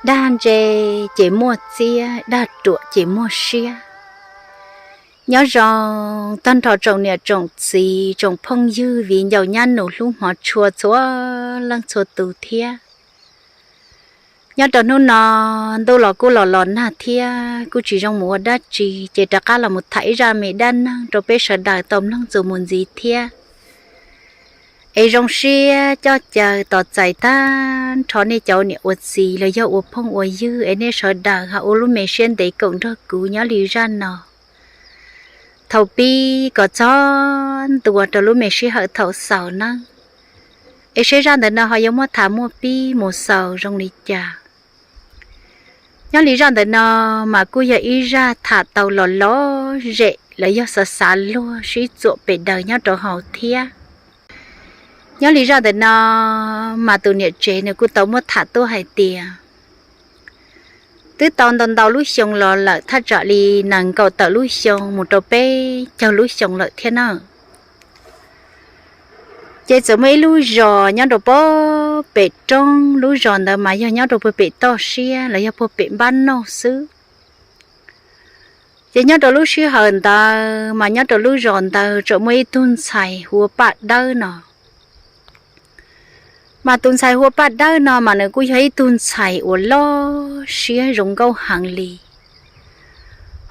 Dag ntse ces muaj txiab, dag ruam ces muaj siab. Nyob zoo tag nrho tsoom niam tsoom txiv, tsoom phooj ywg, viv ncaus nyab nus hlub hmov tshua txhua leej txhua tus thiab. Nyob rau hnub no, ntuj los kuj los los nag thiab kuj tsis zoo mus ua dab tsi, ces rov qab los mus tham ib zaj me dab neeg rau peb sawv daws tau mloog txuas mus ntxiv thiab. Es zoo siab coj caw tos txais tag nrho nej cov niam ua txiv los yog ua phooj ua ywg es nej sawv daws ho ua lub me siab ntev koom nrog kuv nyob li zaj no thaum pib kom txog ntua rau lub me sij hawm thaum xaus nawb. Es seb zaj ntawm no ho yuav muaj tham muaj pib mus xaus zoo li cas. Nyob li zaj ntawm no mas kuj yog ib zaj tham tau los lom zem los yog xav xav luag sib txuam pes daws nyob rau hauv thiab. Nyob li zaj ntawm no mas tus niam tsev nws kuj tau muab tham tuaj hais tias twb tau ntau ntau lub xyoo los lawm, thaj tsam li nees nkaum tawm lub xyoo mus rau peb caug lub xyoo lawm thiab na. Ces txawm muaj ib lub zos nyob rau puag pem roob, lub zos ntawd mas yog nyob rau puag pem toj siab los yog puag pem npab nauj xwb. Ces nyob rau lub sij hawm ntawd mas nyob rau lub zos ntawd txawm muaj ib tug ntxhais hu ua Paj Dawb no. Mas tus ntxhais hu ua Paj Dawb no mas nws kuj yog ib tug ntxhais uas loj siab zoo nkauj heev li.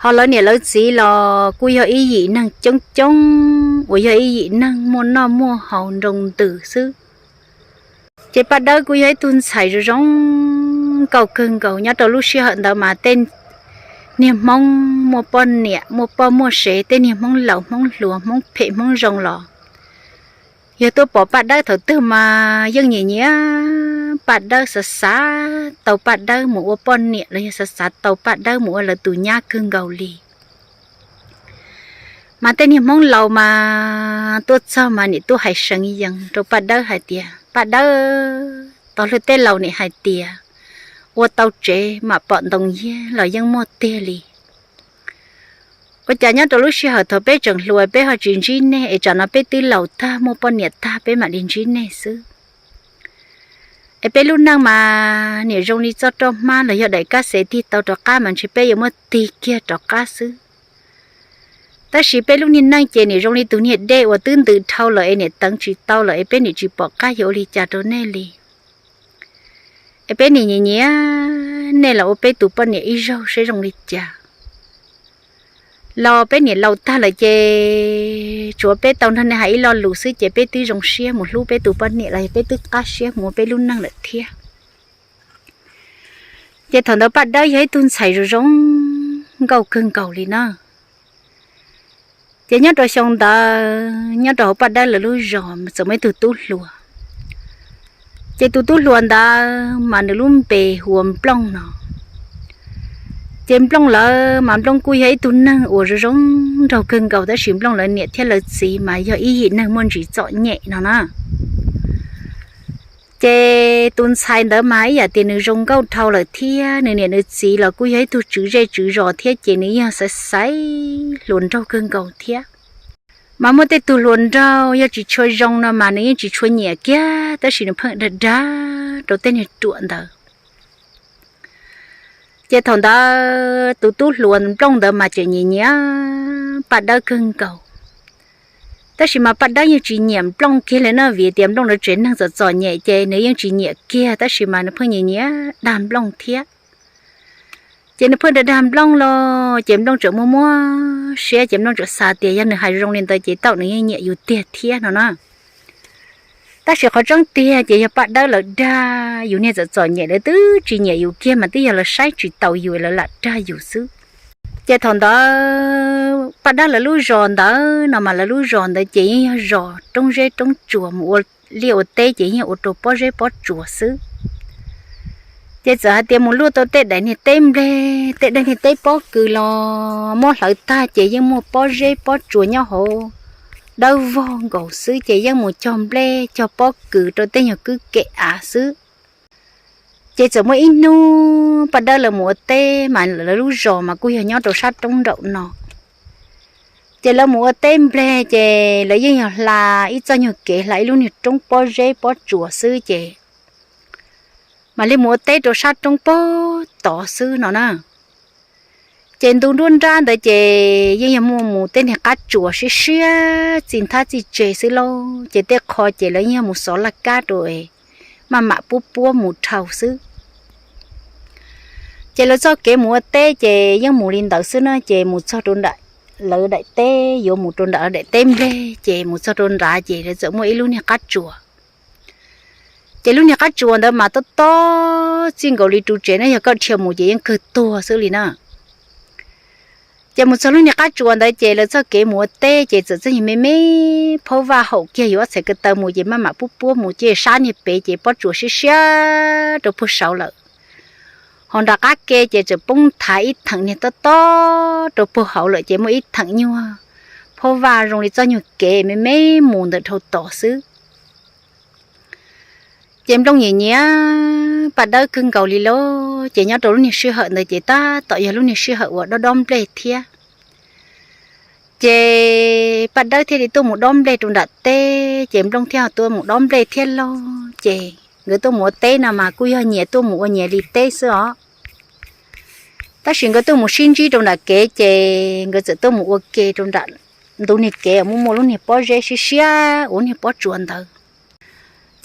Ho lawv niam lawv txiv los kuj yog ib yim neeg coob coob uas yog ib yim neeg muaj noj muaj haus nroo ntws xwb. Ces Paj Dawb kuj yog ib tug ntxhais zoo zoo nkauj kawg nkaus. Nyob rau lub sij hawm ntawd mas tej niag Hmoob muaj poj niam, muaj poj muaj sev, tej niag Hmoob laus Hmoob hluas, Hmoob phem Hmoob zoo los yog tuaj pom Paj Dawb thaum twg mas yeej nyiam nyiam Paj Dawb, xav xav tau Paj Dawb mus ua poj niam los yog xav xav tau Paj Dawb mus ua lawv tus nyab kawg nkaus li. Mas tej niag Hmoob laus mas tuaj txog mas nim tuaj hais seev yees rau Paj Dawb hais tias, Paj Dawb, tog lwg tej laus nim hais tias ua tau tsev mam pom ntoo yiag los yeej muaj tiag li. Ua cas nyob rau lub sij hawm thaum peb tseem hluas peb ho tsis ntsib nej, es tsam no peb twb laus tag muaj poj niam tag peb mam li ntsib nej xwb? Es peb lub neej mas nim zoo li txoj roj hmab los yog daim kab xev tig tau rov qab mas ntshe peb yuav muab tig kiag rov qab xwb. Tab sis peb lub niag neej ces nim zoo li tus niag dej uas twb ntws dhau lawm es nim teev tsis tau lawm es peb nim tsis pom qab yuav ua li cas rau nej li. Es peb nim nyiam nyiam nej los ua peb tus poj niam ib zaug seb zoo li cas. Los peb nim laus tag lawm ces tsuav peb tau nrog nej hais ib lo lus xwb ces peb twb zoo siab mus hlub peb tus poj niam los yog peb twb qab siab mus ua peb lub neej lawm thiab. Ces thaum ntawd Paj Dawb yog ib tug ntxhais zoo zoo nkauj kawg nkaus li na. Ces nyob rau xyoo ntawd nyob rau hauv Paj Dawb lawv lub zos txawm muaj ib tug tub hluas. Ces tus tub hluas ntawd mas nws lub npe hu ua Nplooj no. Ces Nplooj lawv mas Nplooj kuj yog ib tug neeg uas zoo zoo nraug kawg nkaus tab sis Nplooj lawv niam thiab lawv txiv mas yog ib yim neeg muaj ntsis txom nyem no na. Ces tus ntxhais ntawd mas ib yam tias nws zoo nkauj dhau lawm thiab nws niam nws txiv los kuj yog ib tug tswv zej tswv zos thiab ces nws yeej xaiv xaiv hluas nraug kawg nkaus thiab. Mas muaj tej tug hluas nraug yog tsis tshua zoo no mas nws yeej tsis tshua nyiam kiag tab sis nws pheej dag dag rau tej niag ruam ntawd. Ces thaum ntawd tus tub hluas Nplooj ntawd mas tseem nyiam nyiam Paj Dawb kawg nkaus. Tab sis mas Paj Dawb yeej tsis nyiam Nplooj kiag li na vim tias Nplooj lawv tsev neeg txom txom nyem ces nws yeej tsis nyiam kiag tab sis mas nws pheej nyiam nyiam dag Nplooj thiab. Ces nws pheej dag dag Nplooj los ces Nplooj tseem muaj muaj siab ces Nplooj tseem xav tias yog nws hais zoo li ntawd ces tej zaum nws yeej nyiam yus tiag thiab no na. Tab sis qhov tseeb tiag ces yog Paj Dawb lawv dag yus niag txom txom nyem lawv twb tsis nyiam yus kiag mas twb yog lawv saib tsis taus yus lawv lam dag yus xwb. Ces thaum ntawd Paj Dawb lawv lub zos ntawd no mas lawv lub zos ntawd ces yeej yog zos roob zeb roob tsuas mus ua liaj ua teb ces yeej ua rau pob zeb pob tsuas xwb. Ces txawm hais tias mus luaj tau tej daim niag teb nplej tej daim niag teb pob kws los muab hlawv tag ces yeej muaj pob zeb pob tsuas nyob hauv dawb vog nkaus xwb ces yeej mus cog nplej cog pob kws rau tej nyuag kwj kem av xwb. Ces txawm muaj ib hnub Paj Dawb lawv mus ua teb mas lawv lub zos mas kuj yog nyob rau sab roob nraum no. Ces lawv mus ua teb nplej ces lawv yeej yog hla ib txoj nyuag kev hla ib lub niag roob pob zeb pob tsuas xwb ces mam li mus ua teb rau sab roob pag tod xwb no na. Ces ntu nruab nrab ntawd ces yeej yog muaj mus tej niag qab tsuas siab siab txij nthab txij tse xwb lauj, ces tej qho ces lawv yeej yog mus xov laj kab rau maj mam puab puab mus dhau xwb. Ces lawv txoj kev mus ua teb ces yeej mus li ntawd xwb na, ces mus txog rau nram lawv daim teb, yuav mus rau nram lawv daim teb nplej, ces mus txog rau nrad ces lawv txawm muaj ib lub niag qab tsuas. Ces lub niag qab tsuas ntawd mas tob tob txij nkaus li ru tsev na, yog koj dhia mus ces yeej kawg tuag xwb li na. Ces mus txog lub niag qab tsuas ntawd ces lawv txoj kev mus ua teb ces txawm txoj me me phaub vaj haum kiag, yuav ob txhais ko taw mus ces maj mam puab puab mus, ces sab niag pem ces pob tsuas siab siab rau puag saud lawm. Ho nram qab ke ces txawm poob nthav ib theem niag tob tob rau puag hauv lawm, ces muaj ib theem nyuag phaub vaj zoo li txoj nyuag kev me me mus ntawm dhau tod xwb. Ces Nplooj nyiam nyiam Paj Dawb kawg nkaus li lauj. Ces nyob rau lub niag sij hawm ntawd ces tab tom yog lub niag sij hawm uas dob dob nplej thiab. Ces Paj Dawb thiaj li tuaj mus dob nplej rau nram teb, ces Nplooj thiaj tuaj mus dob nplej thiab lauj. Ces nkawd tuaj mus ua teb no mas kuj yog nyias tuaj mus ua nyias li teb xwb os. Tab sis nkawd tuaj mus sib ntsib rau nram kev, ces nkawd txawm tuaj mus ua ke rau nram ntu niag kev uas muaj muaj lub niag pob zeb siab siab ua niag pob tsuas ntawd.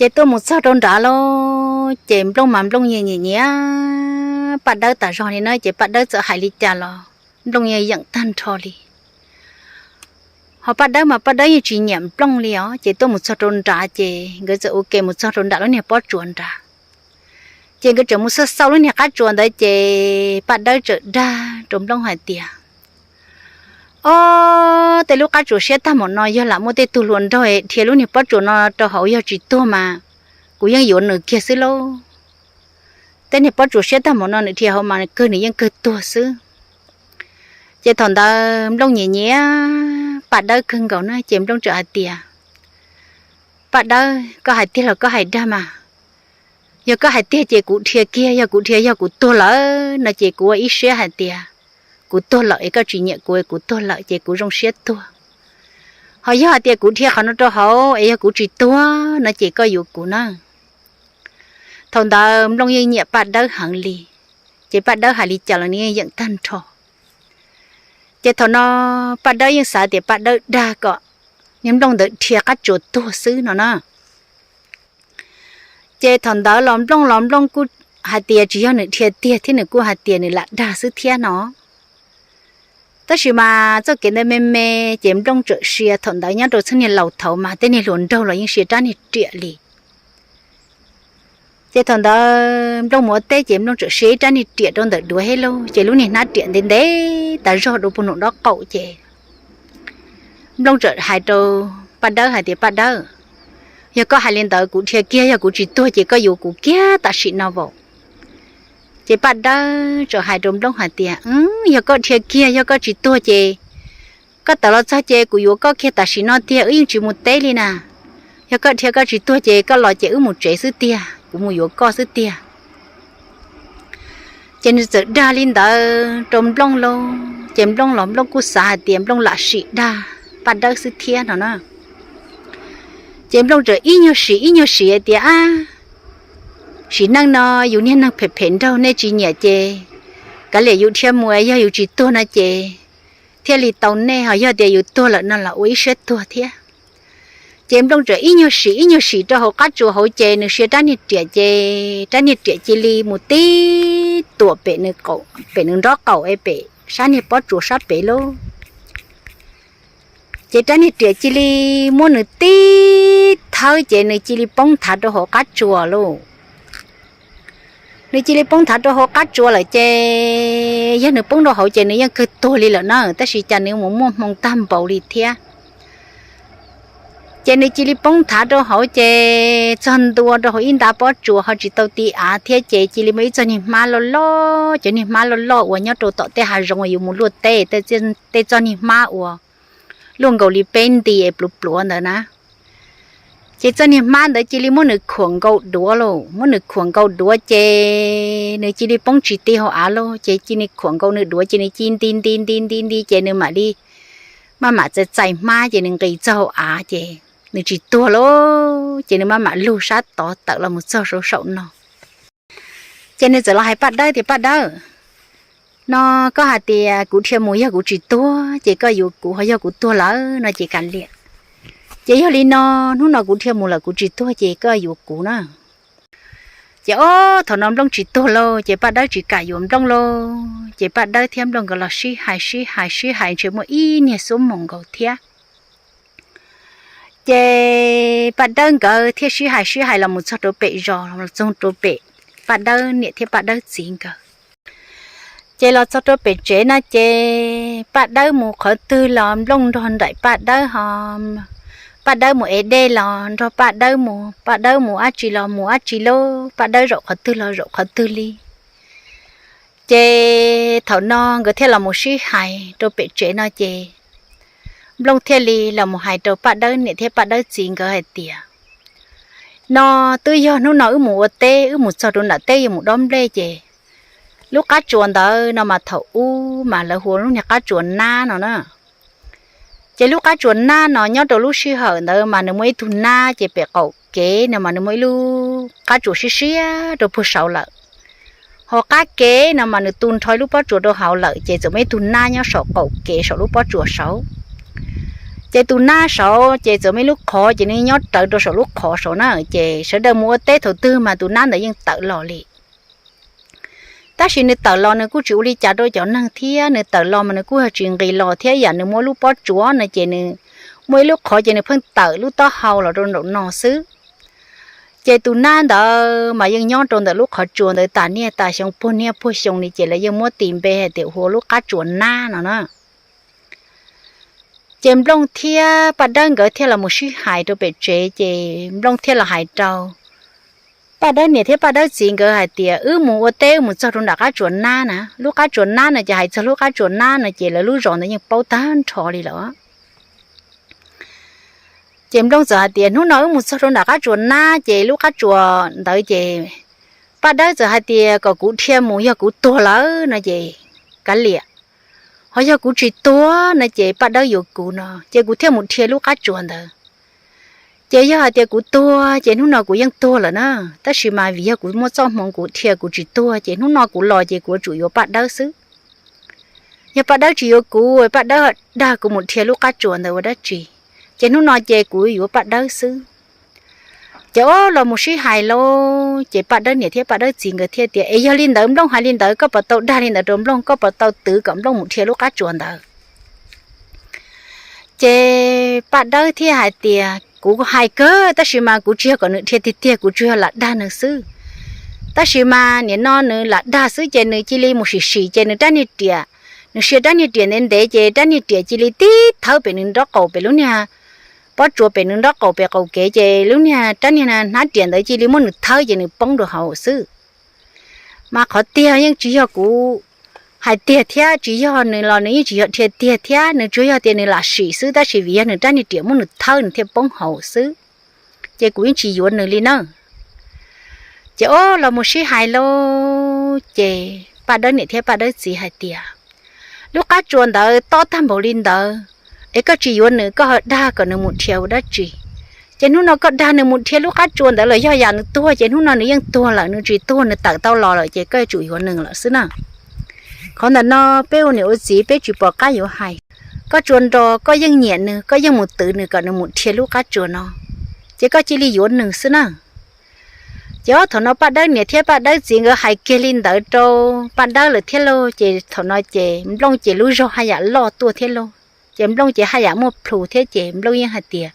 Ces tuaj mus txog rau nrad lauj, ces Nplooj mas Nplooj yeej nyiam nyiam Paj Dawb tas zog li na, ces Paj Dawb txawm hais li cas los Nplooj yeej yeem tag nrho li. Ho Paj Dawb mas Paj Dawb yeej tsis nyiam Nplooj li os, ces tuaj mus txog rau nrad ces nkawd txawm ua ke mus txog rau nram lub niag pob tsuas nrad. Ces nkawd tseem mus xauj xauj lub niag qab tsuas ntawd ces Paj Dawb txawm dag rau Nplooj hais tias, Ob, tej lub qab tsuas siab tag npaum no yog lam muaj tej tug hluas nraug dhia lub niag pob tsuas no rau hauv yog tsis tuag mas kuv yeej yuav nws kiag xwb lauj. Tej niag pob tsuas siab tag npaum no nws dhia hauv mas kawg nws yeej kawg tuag xwb. Ces thaum ntawd Nplooj nyiam nyiam Paj Dawb kawg nkaus na, ces Nplooj txawm hais tias, Paj Dawb, koj hais tiag los koj hais dag mas? Yog koj hais tiag ces kuv dhia kiag, yog kuv dhia yog kuv tuag lawm no ces kuv ua ib siab hais tias kuv tuag lawm es koj tsis nyiam kuv, kuv tuag lawm ces kuv zoo siab tuag. Ho yog hais tias kuv dhia qhov no rau hauv es yog kuv tsis tuag no ces koj yuav kuv na. Thaum ntawd Nplooj yeej nyiam Paj Dawb heev li, ces Paj Dawb hais li cas los nws yeej yeem tag nrho. Ces thaum no Paj Dawb yeej xav tias Paj Dawb dag kom niag Nplooj ntawd dhia qab tsuas tuag xwb no na. Ces thaum ntawd los Nplooj los Nplooj kuj hais tias tsis yog nws dhia tiag thiab, nws kuj hais tias nws lam dag xwb thiab no. Tab sis mas txoj kev ntawd me me, ces Nplooj txawm sia, thaum ntawd nyob rau txheej niag laus thaud mas tej niag hluas nraug los yeej sia rab niag riam li. Ces thaum ntawd Nplooj mus ua teb ces Nplooj txawm sia ib rab niag riam rau ntawm duav hib lauj, ces lub niag hnab riam ntev ntev tas zog dua puag nraum nraub qaum ces Nplooj txawm hais rau Paj Dawb hais tias, Paj Dawb, yog koj hais li ntawd kuv dhia kiag, yog kuv tsis tuag ces koj yuav kuv kiag tam sim no vaum. Ces Paj Dawb txawm hais rau Nplooj hais tias, Yog koj dhia kiag, yog koj tsis tuag ces koj tawm los txog ces kuv yuav koj kiag tam sim no tiag, wb yeej tsis mus teb li na. Yog koj dhia koj tsis tuag ces koj los ces wb mus tsev xwb tiag, kuv mus yuav koj xwb tiag. Ces nws txawm dag li ntawd rau Nplooj lauj, ces Nplooj los Nplooj kuj xav hais tias Nplooj lam sim dag Paj Dawb xwb thiab no na. Ces Nplooj txawm ib nyuag sim ib nyuag sim hais tias, Ab, sim neej no yus niag neeg phem phem nraug nej tsis nyiam ces kav liam yus dhia mus, yog yus tsis tuag no ces thiaj li tau nej, ho yog tias yus tuag lawm no los ua ib siab tuag thiab. Ces Nplooj txawm ib nyuag sim ib nyuag sim rau hauv qab tsuas hauv ces nws sia rab niag riam ces rab niag riam cia li mus tib tuam pem nws nraub qaum es pem sab niag pob tsuas sab pem lauj. Ces rab niag riam cia li muab nws tib thawb ces nws cia li poob nthav rau hauv qab tsuas lauj. Nws cia li poob nthav rau hauv qab tsuas lawm ces yog nws poob rau hauv ces nws yeej kawg tuag li lawm na, tab sis cas nws mus muaj hmoo tag npaum li thiab. Ces nws cia li poob nthav rau hauv ces txog ntua rau hauv ib nta pob tsuas ho tsis tau ti av thiab ces cia li muaj ib txoj niag hmab loj loj, cov niag hmab loj loj uas nyob rau tom tej hav zoov uas yus mus luaj teb, tej txoj niag hmab uas luaj nkaus li peb nti es pluav pluav ntawd na. Ces txoj niag hmab ntawd cia li muab nws khuam nkaus duav lauj, muab nws khuam nkaus duav ces nws cia li poob tsis ti hauv av lauj, ces cia li khuam nkaus nws duav ces nws cia li nti nti nti nti nti ces nws mam li maj mam txais txais hmab ces nws nqis txog hauv av ces nws tsis tuag lauj, ces nws maj mam lug sab tod tawm los mus txog saum saum no. Ces nws txawm los hais Paj Dawb tias, Paj Dawb, no koj hais tias kuv dhia mus yog kuv tsis tuag ces koj yuav kuv, ho yog kuv tuag lawm no ces kav liam. Ces yog li no, hnub no kuv dhia mus lawm kuv tsis tuag ces koj yuav kuv na. Ces ob thaum no Nplooj tsis tuag lauj, ces Paj Dawb tsis kam yuav Nplooj lauj. Ces Paj Dawb thiab Nplooj nkawd los sib hais sib hais sib hais ntshe muaj ib niag xuab moos nkaus thiab. Ces Paj Dawb nkawd thiaj sib hais sib hais los mus txog rau pem zos, los txog rau pem Paj Dawb niam thiab Paj Dawb txiv nkawd. Ces los txog rau pem tsev no ces Paj Dawb mus qhov twg los Nplooj nrog nraim Paj Dawb ho. Paj Dawb mus ev dej los nrog Paj Dawb mus, Paj Dawb mus dab tsi los mus dab tsi lauj, Paj Dawb zaum qhov twg los zaum qhov twg li. Ces thaum no nkawd thiaj los mus sib hais rau pem tsev no ces Nplooj thiaj li los mus hais rau Paj Dawb niam thiab Paj Dawb txiv nkawd hais tias, No twb yog hnub no wb mus ua teb, wb mus txog rau nram teb yuav mus dob nplej ces lub qab tsuas ntawd no mas thaum ub mas lawv hu ua lub niag qab tsuas nab no na. Ces lub qab tsuas nab no nyob rau lub sij hawm ntawd mas nws muaj ib tug nab, ces pem qaum kev no mas nws muaj ib lub qab tsuas siab siab rau puag saud lawm. Ho qab kev no mas nws tu nrho ib lub pob tsuas rau hauv lawm, ces txawm muaj ib tug nab nyob saum qaum kev saum lub pob tsuas saud. Ces tus nab saud ces txawm muaj ib lub qhov, ces nws nyob rawv rau saum lub qhov saud na, ces sawv daws mus ua teb thaum twg mas tus nab ntawd yeej tawm los li. Tab sis nws tawm los nws kuj tsis ua li cas rau cov neeg thiab, nws tawm los mas nws kuj yog tsis nqis los thiab, yam nws muaj lub pob tsuas no ces nws muaj ib lub qhov ces nws pheej tawm lub taub hau los rau nraum no xwb. Ces tus nab ntawd mas yeej nyob rau ntawm lub qhov tsuas ntawd tas niaj tas xyoo, puag niaj puag xyoo li, ces lawv yeej muab tis npe hais tias hu ua lub qab tsuas nab no na. Ces Nplooj thiab Paj Dawb nkawd thiaj los mus sib hais rau pem tsev, ces Nplooj thiaj los hais rau Paj Dawb niam thiab Paj Dawb txiv nkawd hais tias, Wb mus ua teb wb mus txog rau nram qab tsuas nab na. Lub qab tsuas nab no ces hais txog lub qab tsuas nab no ces lawv lub zos ntawd yeej paub tag nrho li lawm. Ces Nplooj txawm hais tias, Hnub no wb mus txog rau nram qab tsuas nab ces lub qab tsuas ntawd ces Paj Dawb txawm hais tias kom kuv dhia mus, yog kuv tuag lawm no ces kav liam, ho yog kuv tsis tuag no ces Paj Dawb yuav kuv no ces kuv thiaj mus dhia lub qab tsuas ntawd. Ces yog hais tias kuv tuag ces hnub no kuv yeej tuag lawm na, tab sis mas vim yog kuv muaj txoj hmoov kuv dhia kuv tsis tuag ces hnub no kuv los ces kuv yuav tsum yuav Paj Dawb xwb. Yog Paj Dawb tsis yuav kuv, Paj Dawb dag kuv mus dhia lub qab tsuas ntawd ua dab tsi, ces hnub no ces kuv yuav Paj Dawb xwb. Ces ob los mus sib hais lauj, ces Paj Dawb niam thiab Paj Dawb txiv nkawd thiaj tias, Es yog li ntawd Nplooj hais li ntawd, koj puas tau dag li ntawd rau Nplooj, koj puas tau twv kom Nplooj mus dhia lub qab tsuas ntawd? Ces Paj Dawb thiaj hais tias, Kuv hais kawg, tab sis mas kuv tsis yog kom nws dhia tiag tiag, kuv tsuas yog lam dag nws xwb. Tab sis mas nim no nws lam dag xwb ces nws cia li mus sim sim ces nws rab niag riam, nws sia rab niag riam ntev ntev ces rab niag riam cia li tib thawb pem nws nraub qaum pem lub niag pob tsuas pem nws nraub qaum pem qaum kev ces lub niag rab niag hnab riam ntawd cia li muab nws thawb ces nws poob rau hauv xwb. Mas qhov tiag yeej tsis yog kuv hais tiag thiab, tsis yog nws los nws yeej tsis yog dhia tiag thiab, nws tsuas yog tias nws lam sim xwb, tab sis vim yog nws rab niag riam muab nws thawb nws thiaj poob hauv xwb. Ces kuv yeej tsis yuav nws li na. Ces ob los mus sib hais lauj, ces Paj Dawb niam thiab Paj Dawb txiv hais tias, Lub qab tsuas ntawd tob tag npaum li ntawd, es koj tsis yuav nws, koj ho dag kom nws mus dhia ua dab tsi? Ces hnub no koj dag nws mus dhia lub qab tsuas ntawd los yog yam nws tuag, ces hnub no nws yeej tuag lawm, nws tsis tuag nws tawm tau los lawm ces koj yuav tsum yuav nws lawm xwb na. Qhov ntawm no peb ua niam ua txiv peb tsis pom qab yuav hais. Koj tsuas nrog koj yeej nyiam nws, koj yeej mus twv nws kom nws mus dhia lub qab tsuas no, ces koj cia li yuav nws xwb na. Ces ob thaum no Paj Dawb niam thiab Paj Dawb txiv nkawd hais kiag li ntawd rau Paj Dawb lawm thiab lauj, ces thaum no ces Nplooj ces lub zog haj yam loj tuaj thiab lauj, ces Nplooj ces haj yam muaj plhus thiab ces Nplooj yeej hais tias,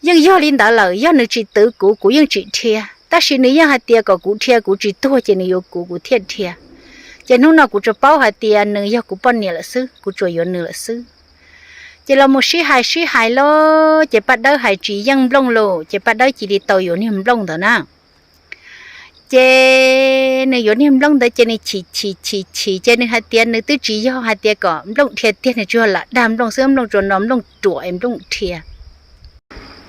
Yeej yog li ntawd lawm, yog nws tsis twv kuv, kuv yeej tsis dhia, tab sis nws yeej hais tias kom kuv dhia, kuv tsis tuag ces nws yuav kuv, kuv thiaj dhia. Ces hnub no kuv tsuas paub hais tias nws yog kuv poj niam lawm xwb, kuv tsuas yuav nws lawm xwb. Ces los mus sib hais sib hais lauj, ces Paj Dawb hais tsis yeej Nplooj lauj, ces Paj Dawb cia li tau yuav niag Nplooj ntawd na. Ces nws yuav niag Nplooj ntawd ces nws chim chim chim chim ces nws hais tias nws twb tsis yog hais tias kom Nplooj dhia tiag, nws tsuas yog lam dag Nplooj xwb, Nplooj tsuas nrog Nplooj ruam es Nplooj dhia.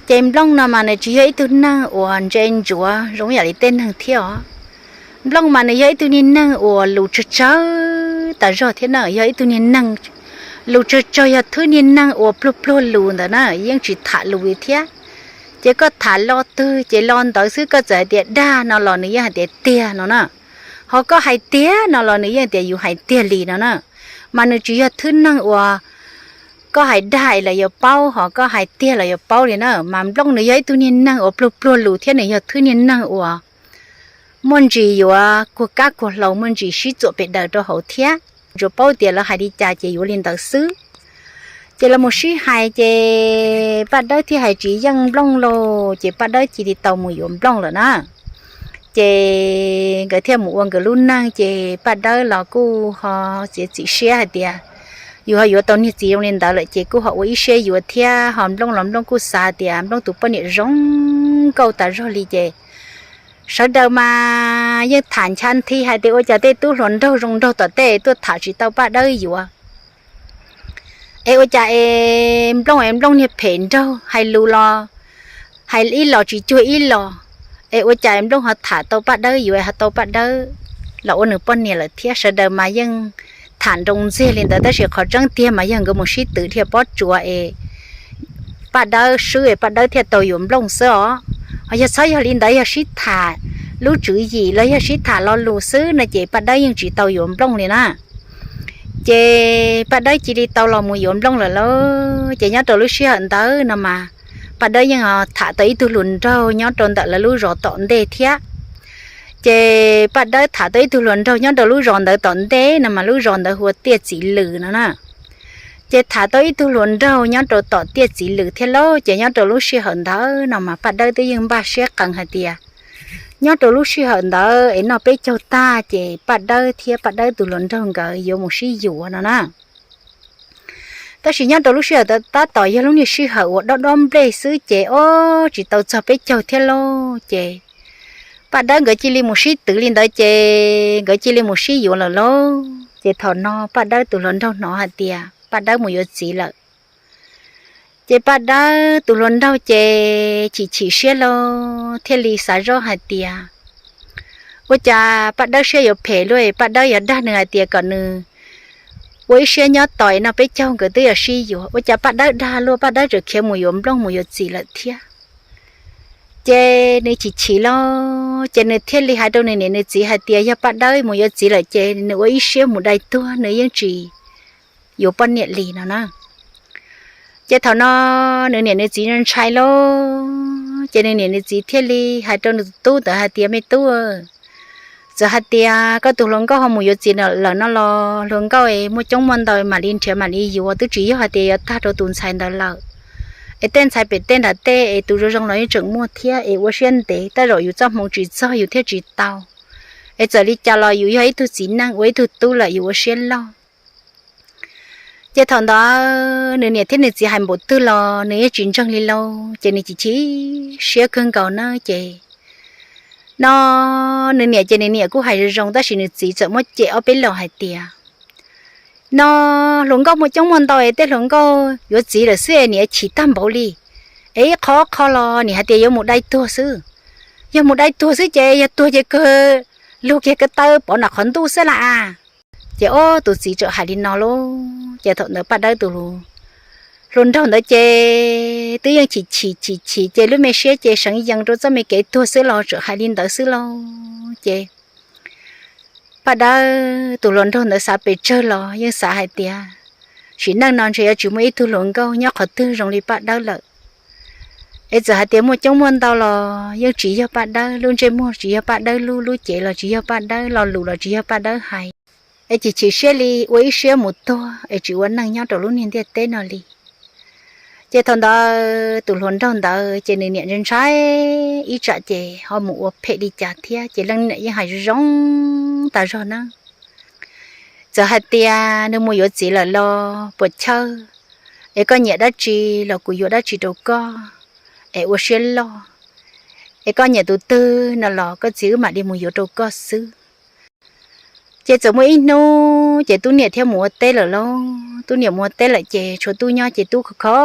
Ces Nplooj no mas nws tsis yog ib tug neeg uas ntse ntsuav zoo yam li tej neeg thiab os. Nplooj mas nws yog ib tug niag neeg uas lus tsawg tsawg tas zog thiab na, yog ib tug niag neeg lus tsawg tsawg, yog thwb niag neeg uas pluag pluag lus ntawd na, yeej tsis tham lus li thiab. Ces koj tham lo twg ces lo ntawd xwb, koj txawm hais tias dag no los nws yeej hais tias tiag no na. Ho koj hais tiag no los nws yeej tias yus hais tiag li no na. Mas nws tsis yog thwj neeg uas koj hais dag los yuav paub, ho koj hais tiag los yuav paub li na. Mas Nplooj nws yog ib tug niag neeg uas pluag pluag lus thiab nws yog thwj niag neeg uas muaj ntsis yuav kuag kab kuag hlau, muaj ntsis sib txuam pes daws rau hauv thiab. Tsuas paub tias lawv hais li cas ces yuav li ntawd xwb. Ces lawv mus sib hais ces Paj Dawb thiaj hais tsis yeej Nplooj lauj, ces Paj Dawb cia li tau mus yuav Nplooj lawm na. Ces nkawd thiaj mus ua nkawd lub neej, ces Paj Dawb los kuj ho txiav txim siab hais tias yus ho yuav tau niag txiv zoo li ntawd lawm ces kuj ho ua ib siab yuav thiab. Ho Nplooj los Nplooj kuj xav tias Nplooj tus poj niam zoo nkauj tas zog li ces sawv daws mas yeej tham ncha nthi hais tias ua cas tej tub hluas nraug zoo nraug tom tej tuaj tham tsis tau Paj Dawb yuav. Es ua cas es Nplooj es Nplooj niag phem nraug hais lus los hais ib los tsis cuag ib los, es ua cas Nplooj ho tham tau Paj Dawb yuav, ho tau Paj Dawb los ua nws poj niam lawm thiab. Sawv daws mas yeej tham nroo ntxiag li ntawd, tab sis qhov tseeb tiag mas yog nkawd mus sib twv dhia pob tsuas es Paj Dawb swb es Paj Dawb thiaj tau yuav Nplooj xwb os. Ho yog txhob yog li ntawd, yog sib tham lub tswv yim los yog sib tham lo lus xwb no ces Paj Dawb yeej tsis tau yuav Nplooj li na. Ces Paj Dawb cia li tau los mus yuav Nplooj lawm lauj. Ces nyob rau lub sij hawm ntawd no mas Paj Dawb yeej tham tau ib tug hluas nraug nyob rau ntawm lawv lub zos tom ntej thiab. Ces Paj Dawb tham tau ib tug hluas nraug nyob rau lub zos ntawd tom ntej no mas lub zos ntawd hu ua Tiaj Txiv Lws no na. Ces tham tau ib tug hluas nraug nyob rau tom Tiaj Txiv Lws thiab lauj. Ces nyob rau lub sij hawm ntawd no mas Paj Dawb twb yeej npaj siab qees hais tias nyob rau lub sij hawm ntawd es noj peb caug tag ces Paj Dawb thiab Paj Dawb tus hluas nraug nkawd yuav mus sib yuav no na. Tab sis nyob rau lub sij hawm tab tom yog lub niag sij hawm uas dob dob nplej xwb ces ob tsis tau txog peb caug thiab lauj. Ces Paj Dawb nkawd cia li mus sib twv li ntawd ces nkawd cia li mus sib yuav lawm lauj. Ces thaum no Paj Dawb tus hluas nraug hnov hais tias Paj Dawb mus yuav txiv lawm. Ces Paj Dawb tus hluas nraug ces chim chim siab lauj, thiaj li xav zoj hais tias ua cas Paj Dawb siab yuav phem luaj, Paj Dawb yuav dag nws hais tias kom nws ua ib siab nyob tos es noj peb caug nkawd twb yuav sib yuav, ua cas Paj Dawb dag luaj, Paj Dawb tseem khiav mus yuav Nplooj mus yuav txiv lawm thiab. Ces nws chim chim lauj, ces nws thiaj li hais rau nws niam nws txiv hais tias yog Paj Dawb mus yuav txiv lawm ces nws ua ib siab mus dai tuag, nws yeej tsis yuav poj niam li no na. Ces thaum no nws niam nws txiv ntshai lauj, ces nws niam nws txiv thiaj li hais rau nws tus tub ntawd hais tias me tub, txawm hais tias koj tus hluas nkauj ho mus yuav txiv lawm no los hluas nkauj es muaj coob muaj ntau mam li nrhiav mam li yuav, twb tsis yog hais tias yuav tag rau tus ntxhais ntawd lawm. Es tej ntxhais pem tej nram tej es tus zoo zoo los yeej tseem muaj thiab, es ua siab ntev, tej zaum yus txoj hmoov tsis txog yus thiaj tsis tau. Es txawm li cas los yus yog ib tug txiv neej ua ib tug tub lawm yus ua siab loj. Ces thaum ntawd nws niam thiab nws txiv hais npaum twg los nws yeej tsis ntseeg li lauj, ces nws chim chim siab kawg nkaus na. Ces no nws niam ces nws niam kuj hais zoo zoo, tab sis nws txiv txawm muab cem ob peb los hais tias no hluas nkauj muaj coob muaj ntau es tej hluas nkauj yuav txiv lawm xwb es niam chim tag npaum li. Es ib qho qho los niam hais tias yuav mus dai tuag xwb. Yog mus dai tuag xwb ces yog tuag ces kawg lug kiag ko taw pov nram qhov ntuj xwb las. Ces ob tus txiv txawm hais li no lauj, ces thaum ntawd Paj Dawb tus hluas nraug ntawd ces twb yeej chim chim chim chim ces lub me siab ces seev yees rau txoj me kev tuag xwb los txawm hais li ntawd xwb lauj. Ces Paj Dawb tus hluas nraug ntawd xav pes tsawg los yeej xav hais tias sim neej no ntshe yuav tsis muaj ib tug hluas nkauj nyob qhov twg zoo li Paj Dawb lawm. Es txawm hais tias muaj coob muaj ntau los yeej tsis yog Paj Dawb, lub ntsej muag tsis yog Paj Dawb lub, lub cev los tsis yog Paj Dawb, lo lus los tsis yog Paj Dawb hais. Es chim chim siab li ua ib siab mus tuag es tsis ua neej nyob rau lub niag ntiaj teb no li. Ces thaum ntawd tus hluas nraug ntawd ces nws niam ntshai ntshai ib tsam ces ho mus ua phem li cas thiab, ces leej niam yeej hais zoo zoo tas zog na. Txawm hais tias nws mus yuav txiv lawm los puas chawj, es koj nyiam dab tsi los kuv yuav dab tsi rau koj, es ua siab loj, es koj nyiam tus twg no los koj txiv wb mam li mus yuav rau koj xwb. Ces txawm muaj ib hnub ces tub niam thiaj mus ua teb lawm lauj. Tub niam mus ua teb lawm ces tshuav tub nyob ces tub kho kho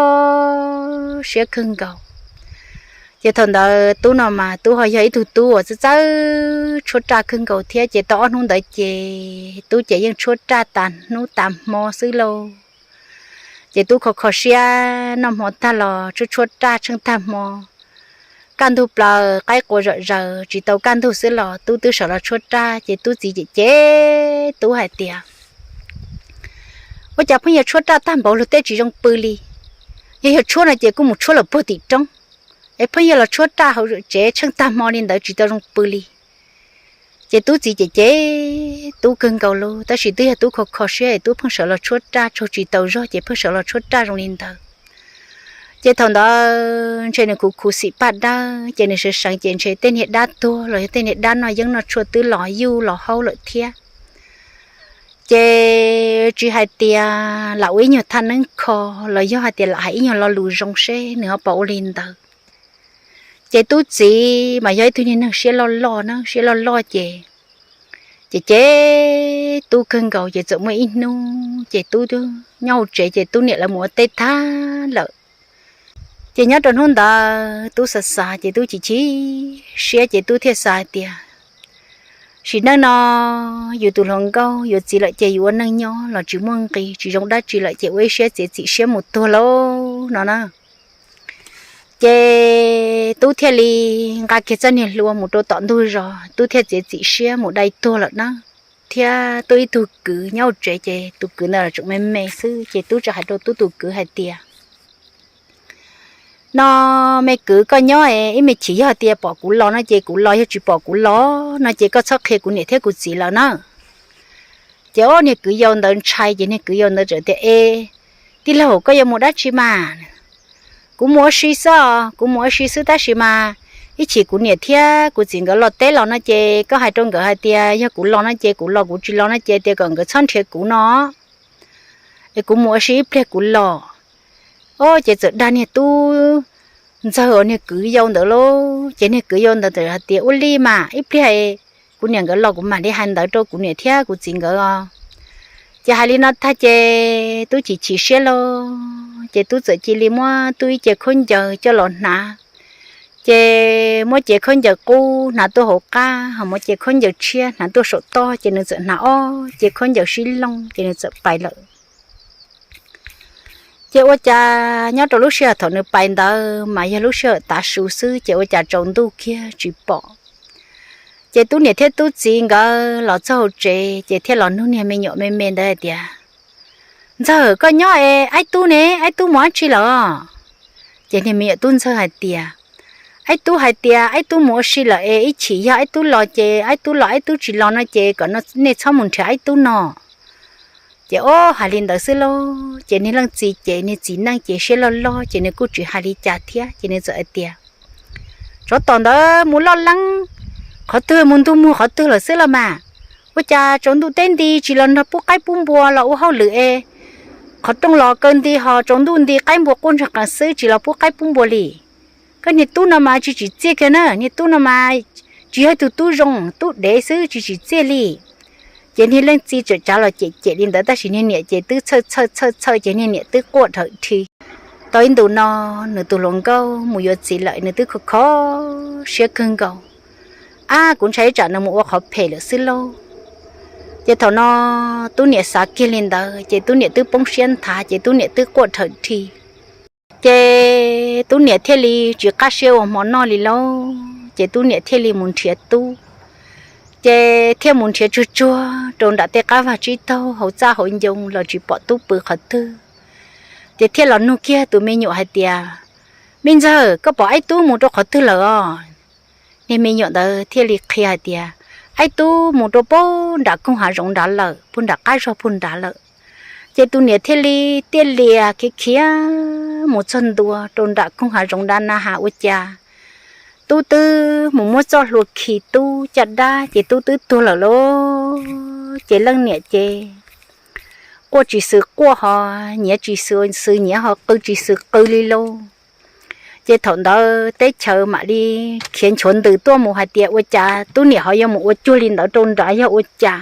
siab kawg nkaus. Ces thaum ntawd tub no mas tub ho yog ib tug tub uas txawj txawj tshuab raj kawg nkaus thiab, ces tau ob hnub ntawd ces tub ces yeej tshuab raj tas hnub tas hmo xwb lauj. Ces tub kho kho siab noj hmo tag los tshuab tshuab raj tsheej tag hmo. kaj ntug plaws qaib qua zom zaws tsis tau kaj ntug xwb los tub twb sawv los tshuab raj ces tub txiv cem cem tub hais tias, ua cas pheej yog tshuab raj tag npaum luag tej tsis zoo pw li. Yog yog tshuab no ces kuj mus tshuab lawm puag tim roob, es pheej yog los tshuab raj hauv tsev tsheej tag hmo li ntawd tsis tau zoo pw li. Ces tub txiv cem cem tub kawg nkaus li, tab sis twb yog tub kho kho siab es tub pheej sawv los tshuab raj tsaug tsis tau zog ces pheej sawv los tshuab raj zoo li ntawd. Ces thaum ntawd ntshe nws khuv khuv xim paj dawb ces nws sawv seev ces ntshe tej niag dab tuag los yog tej niag dab noj yeeb noj tshuaj twb los yuj los haub lawm thiab. Ces tsis hais tias lam ua ib nyuag thaj neeb kho los yog hais tias lam hais ib nyuag lo lus zoo seb nws ho pom ua li ntawd. Ces tub txiv mas yog ib tug niag neeg siab loj loj na, siab loj loj ces ces cem tub kawg nkaus ces txawm muaj ib hnub ces tub nyob hauv tsev ces tub niam lawv mus ua teb tag lawm. Ces nyob rau hnub ntawd tub xav xav ces tub chim chim siab ces tub thiaj xav hais tias, sim neej no yus tus hluas nkauj yuav txiv lawm ces yus ua neej nyob los tsis muaj nqis, tsis zoo dab tsi lawm ces ua ib siab txiav txim siab mus tuag lauj no na. Ces tub thiaj li nqa kiag txoj niag hlua mus rau tom ntug zos, tub thiaj txiav txim siab mus dai tuag lawm na. Thiab tub ib tug kwv nyob hauv tsev ces tus kwv ntawd los tseem me me xwb ces tub txawm hais rau tub tus kwv hais tias, no me kwv, koj nyob ib me chim yog tias pom kuv los no ces kuv los, yog tsis pom kuv los no ces koj txhob qhia kuv niam thiab kuv txiv lawm na. Ces ob niag kwv yau ntawd ntshai ces niag kwv yau ntawd txawm tias, e, tij laug, koj yuav mus dab tsi mas? Kuv mus ua si xwb, kuv mus ua si xwb tab sis mas ib chim kuv niam thiab kuv txiv nkawd los teb los no ces koj hais rau nkawd hais tias yog kuv los no ces kuv los, kuv tsis los no ces tias kom nkawd txhob nrhiav kuv no es kuv mus ua si ib pliag kuv los. Ob ces txawm dag niag tub ntxawg uas niag kwv yau ntawd lauj, ces niag kwv yau ntawd txawm hais tias, ua li mas ib pliag kuv niam nkawd los kuv mam li hais ntawd rau kuv niam thiab kuv txiv nkawd os. Ces hais li no tag ces tub chim chim siab lauj, ces tub txawm cia li muab tub ib ce khaub ncaws coj los hnav. Ces muab cev khaub ncaws qub hnav tuaj hauv qab, ho muab cev khaub ncaws tshiab hnav tuaj saum toj, ces nws txawm hnav ob cev khaub ncaws sib looj ces nws txawm pais lawm. Ces ua cas nyob rau lub sij hawm thaum nws pais ntawd mas yog lub sij hawm tav su xwb, ces ua cas tsaus ntuj kiag tsis pom. Ces tub niam thiab tub txiv nkawd los txog hauv tsev ces thiaj los nug niag me nyuam me me ntawd hais tias, ntxawg, koj nyob es aib tub ne, aib tub mus dab tsi lawm? Ces niag me nyuam tub ntxawg hais tias, aib tub hais tias aib tub mus ua si lawm es ib chim yog aib tub los ces aib tub los, aib tub tsis los no ces kom nej txhob mus nrhiav aib tub no. Ces ob hais li ntawd xwb lauj, ces niag leej txiv ces niag txiv neej ces siab loj loj ces nws kuj tsis hais li cas thiab ces nws txawm hais tias, tsov tom ntawd mus loj leeb qhov twg, mus ntug muag qhov twg lawm xwb los mas, ua cas tsaus ntuj teb nti tsis los nrog pub qaib pub npua los ua hauj lwm es, qhov rooj los kaw nti ho tsaus ntuj nti qaib npua quaj ntsag qees xwb tsis los pub qaib pub npua li. Koj niag tub no mas tsis tsim txiaj kiag na, niag tub no mas tsis yog ib tug tub zoo, tub dev xwb tsis tsim txiaj li. Ces niag leej txiv txawm tsav los cem cem li ntawd tab sis niag niam ces twb txhawj txhawj txhawj txhawj ces niag niam twb quaj dhawm dhi. Tau ib ntus no nws tus hluas nkauj mus yuav txiv lawm nws twb kho kho siab kawg nkaus. Ab, kuv ntshai ib tsam nws mus ua qhov phem lawm xwb lauj. Ces thaum no tub niam xav kiag li ntawd ces tub niam twb poob siab nthav ces tub niam twb quaj dhawm dhi. Ces tub niam thiaj li tsis qab siab ua hmo noj li lauj, ces tub niam thiaj li mus nrhiav tub. Ces thiaj mus nrhiav tsuag tsuag rau nram tej qab vag tsib taug hauv txaj hauv ncoo los tsis pom tub pw qhov twg. Ces thiaj los nug kiag tus me nyuam hais tias, me ntxawg, koj pom aib tub mus rau qhov twg lawm os? Niag me nyuam ntawd thiaj li qhia hais tias, aib tub mus rau puag nram koog hav zoov nrad lawm, puag nram qab zog puag nrad lawm. Ces tus niam thiaj li tiaj lias khiav khiav mus txog ntua rau nram koog hav zoov nrad na has ua cas tub twb mus muab txoj hlua khi tub caj dab ces tub twb tuag lawm lauj. Ces leej niam ces quaj tsis xws quaj ho nyiav tsis xws nyiav ho qw tsis xws qw li lauj. Ces thaum ntawd teb chaws mam li khiav nchuav ntws tuaj mus hais tias ua cas tub niam ho yuav mus ua cuag li ntawd rau nrad yog ua cas.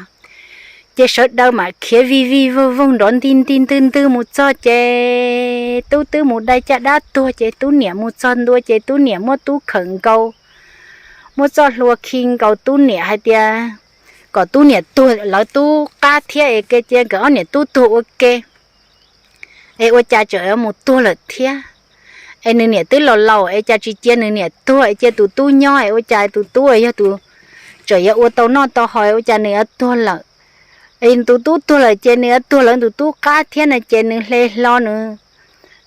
Ces sawv daws mam khiav vij vij voog voog nrov nti nti ntwg ntwg mus txog ces tub twb mus dai caj dab tuag ces tub niam mus txog ntua ces tub niam muab tub khawm nkaus, muab txoj hlua khi nkaus tub niam hais tias kom tub niam tuag lawv tub qab thiab es ke cia nkawd ob niam tub tuag ua ke. Es ua cas tseem mus tuag lawm thiab? es nws niam twb los laus es cas tsis cia nws niam tuag es cia tus tub nyob es ua cas tus tub yog tus tseem yuav ua tau noj tau haus ua cas nws yuav tuag lawm. Es tus tub tuag lawm ces nws yuav tuag lawv tus tub qab thiab no ces nws hle hlo nws,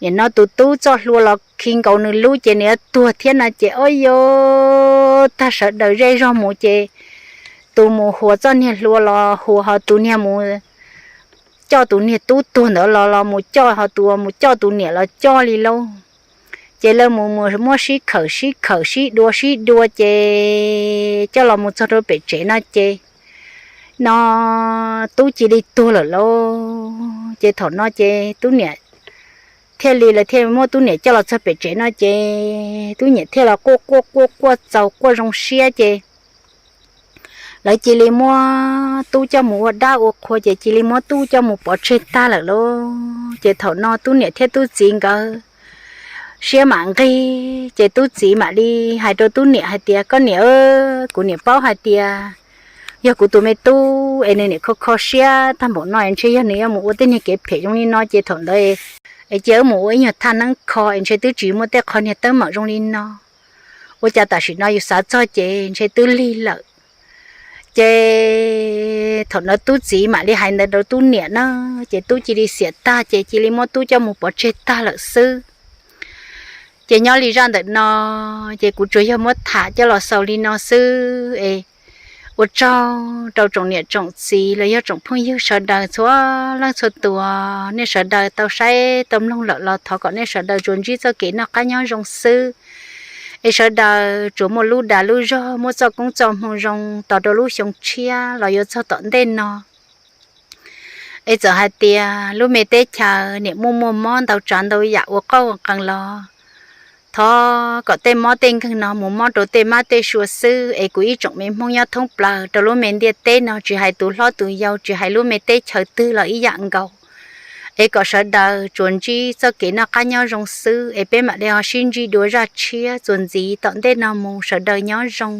nim no tus tub txoj hlua los khi nkaus nws lub ces nws yuav tuag thiab no ces ob yog tag sawv daws zej zog mus ces tus mus huas txoj niag hlua los huas ho tus niag mus coj tus niag tub tuag ntawd los los mus coj ho tus mus coj tus niam los coj li lauj. Ces lawv mus mus muab sib khawm sib khawm sib dua sib dua ces coj los mus txog rau pem tsev no ces no tub cia li tuag lawm lauj. Ces thaum no ces tub niam thiaj li lawv thiaj muab tub niam coj los txog pem tsev no ces tub niam thiaj los quaj quaj quaj quaj txaus quaj zoo siab ces lawv cia li muab tub coj mus ua dab ua qhua ces cia li muab tub coj mus pov tseg tag lawm lauj. Ces thaum no tub niam thiab tub txiv nkawd siab mam nqig ces tub txiv mam li hais rau tub niam hais tias, koj niam, kuv niam paub hais tias yog kuv tus me tub es nws niam kho kho siab tag npaum no es ntshe yog nws yuav mus ua tej niag kev phem zoo li no ces thaum ntawd es cia wb mus ua ib nyuag thaj neeb kho es ntshe twb tsis muaj tej qho niag teeb meem zoo li no. Ua cas tam sim no yus xav txog ces ntshe twb lig lawm. Ces thaum no tub txiv mam li hais ntawd rau tub niam na, ces tub cia li xiam tag ces cia li muab tub coj mus pov tseg tag lawm xwb. Ces nyob li zaj ntawm no ces kuv tsuas yog muab tham coj los xaus li no xwb es ua tsaug rau tsoom niam tsoom txiv los yog tsoom phooj ywg sawv daws txhua leej txhua tus, nej sawv daws tau saib tau mloog lawm los thov kom nej sawv daws tsuas ntsib txoj kev noj qab nyob zoo xwb. Es sawv daws tsuas muaj lub dag lub zog muaj txoj koob txoj hmoo zoo tos rau lub xyoo tshiab los yuav txog tom ntej no. Es txawm hais tias lub me teb chaws niam muaj muaj mob ntau tsav ntau yam ua qoj ua qees los thov kom tej mob tej nkeeg no mus mob rau tej mab tej sua xwb es kuv ib tsoom me Hmoob nyob thoob plaws rau lub me ntiaj teb no tsis hais tus hlob tus yau tsis hais lub me teb chaws twg los ib yam nkaus. Es kom sawv daws tsuas ntsib txoj kev noj qab nyob zoo xwb es peb mam li ho sib ntsib dua zaj tshiab txuas ntxiv tom ntej no mus sawv daws nyob zoo.